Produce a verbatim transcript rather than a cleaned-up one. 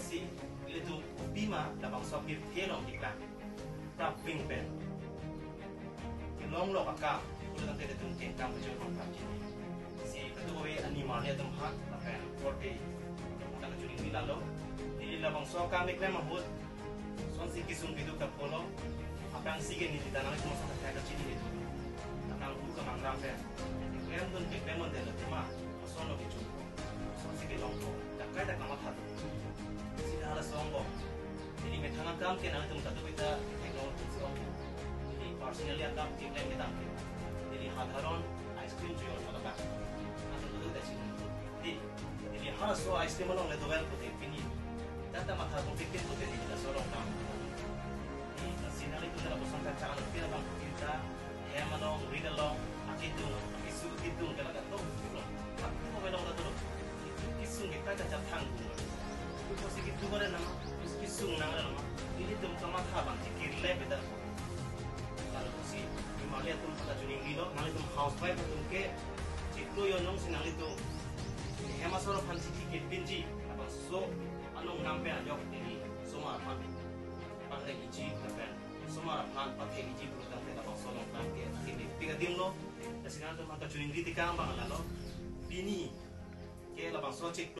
Si, ilitum pima labangso pirthe along keklang, prapving pen kelong lo akam, pulotangte ilitum kengkam kejor abang prap chini. Si, kadokave animarli atum aphan lapen korte atum aphan kachiningri lalo. Neli labangso akam keklem ahut sonsi kesung keduk ta polo. Aphrangsi ke neli ta nanglitum asonthot kachini nelitum, aphrang uru kamangram pen keklemdun keklem-un detlo tema, ason lo kecho, sonsi kelong ko, dakai ta kamatha. Si halaso angbong, neli methang akam ke nanglitum kadokave ta theklong si ong. Neli personally akam keklem kedam ke, neli sadharon ice cream chojor chot akam, nanglitum kadokave ta chini. Di, neli halaso ice cream along le dovel pute pini, tata matha kong pikin pute neli laso along dam. Di, lasi nanglitum ta lapuson kachangrumpi abang putin ta, hem along, rit along, akedung, kesu kedung ke laga to, kedung. Tapi mo belong ta to, kesung ke kaita chathang dung. Pusi kedung ada nama, kesung nang ada nama. Ilitum kamatha abang chikir le beda. Lalu si, animarli atum aphan kachiningri lo, nanglitum housewife atum ke chiklo yonong si nanglitum hem asor aphan chiki kepinji, labangso anong nam pen ajok neli osomar aphan pangdeng iji, lapen osomar aphan pathek iji pulotangte labangso anong nam ke akimi pik adim lo. Lasi nanglitum aphan kachiningri tekang abang lalo. Pini ke labangso chik